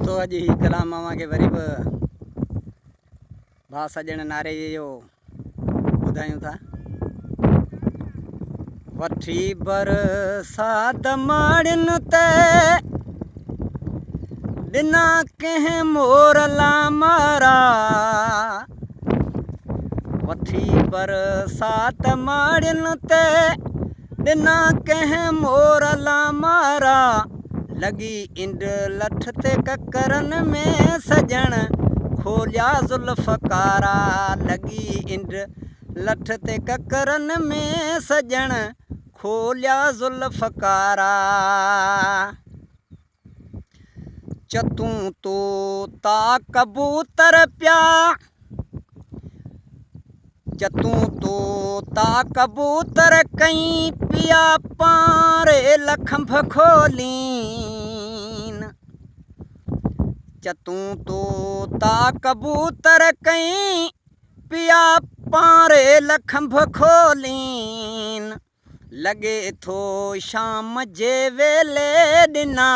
دوستو اڄ هي ڪلام اوهان کي وري به ڀاء سڄڻ ناريجي جو ٻڌايون ٿا. وٺي برسات ماڙين تي ڏنا ڪنهن مور لامارا وٺي برسات ماڙين تي ڏنا ڪنهن مور لامارا لڳي انڊ لٺ تي ڪڪرن ۾ سڄڻ کوليا زلف ڪارا لڳي انڊ لٺ تي ڪڪرن ۾ سڄڻ کوليا زلف ڪارا. چتون طوطا ڪبوتر پيا چتون طوطا ڪبوتر ڪئين پيا پاريل کنڀ کولين چتون طوطا ڪبوتر ڪئين پيا پاريل کنڀ کولين لڳي ٿو شام جي ويلي ڏنا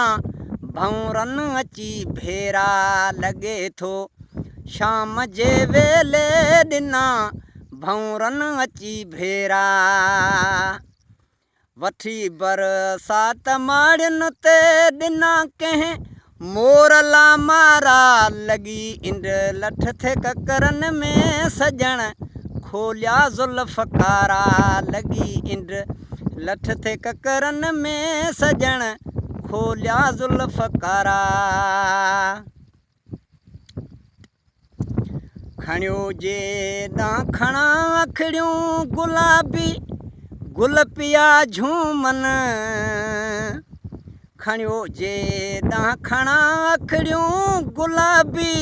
ڀنورن اچي ڀيرا لڳي ٿو شام جي ويلي ڏنا ڀنورن اچي ڀيرا وٺي برسات ماڙين تي ڏنا ڪنهن مور لامارا لڳي انڊ لٺ ٿي ڪڪرن ۾ سڄڻ کوليا زلف ڪارا لڳي انڊ لٺ ٿي ڪڪرن ۾ سڄڻ کوليا زلف ڪارا. کڻيو جي ڏانهن کڻان اکڙيون گلابي گل پيا جهومن کڻيو جي ڏانهن کڻان اکڙيون گلابي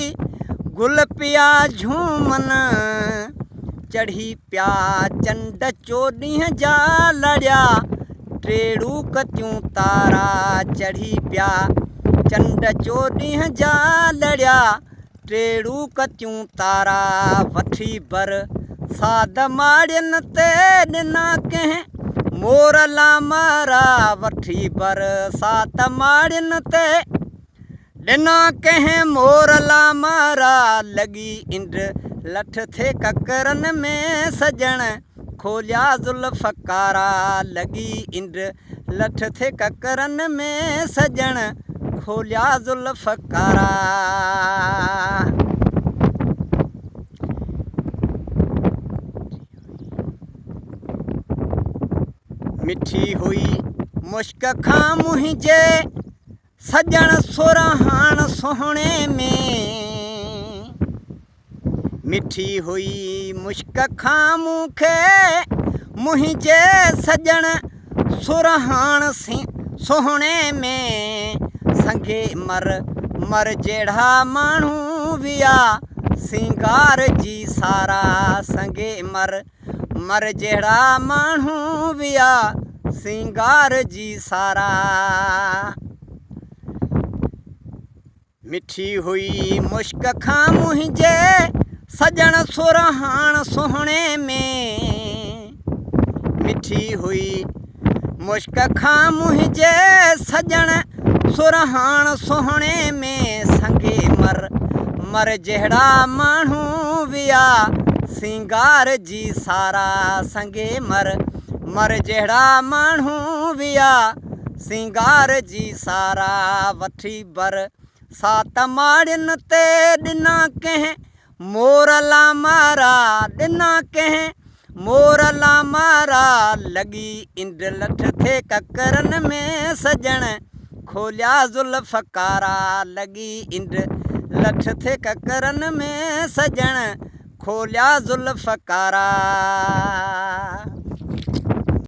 گل پيا جهومن چڙهي پيا چنڊ چوڏهينء جا لڙيا ٽيڙو ڪتيون تارا چڙهي پيا چنڊ چوڏهينء جا لڙيا ٽيڙو ڪتيون تارا وٺي بر ساد ماڙين تي ڏنا ڪنهن مور لامارا وٺي بر سات ماڙين تي ڏنا ڪنهن مور لامارا لڳي انڊ لٺ ٿي ڪڪرن ۾ سڄڻ کوليا زلف ڪارا لڳي انڊ لٺ ٿي ڪڪرن ۾ سڄڻ کوليا زلف ڪارا. مٺي هئي مشڪ کان منهنجي سڄڻ سرهاڻ سهڻي ۾. مٺي هئي مشڪ کان مون کي منهنجي سڄڻ سرهاڻ سهڻي ۾. سنگي مر مر جهڙا ماڻهو ويا سينگار جي سارا سنگي مر مر جهڙا ماڻهو ويا سينگار جي سارا. مٺي هئي مشڪ کان منهنجي سڄڻ سرهاڻ سهڻي ۾. مٺي هئي مشڪ کان منهنجي سڄڻ سرهاڻ سهڻي ۾. سنگي مر مر جهڙا ماڻهو ويا سينگار جي سارا سنگي مر مر جهڙا ماڻهو ويا سينگار جي سارا وٺي بر سات ماڙين تي ڏنا ڪنهن مور لامارا ڏنا ڪنهن مور لامارا لڳي انڊ لٺ ٿي ڪڪرن ۾ سڄڻ کوليا زلف ڪارا لڳي انڊ لٺ ٿي ڪڪرن ۾ سڄڻ کوليا زلف ڪارا.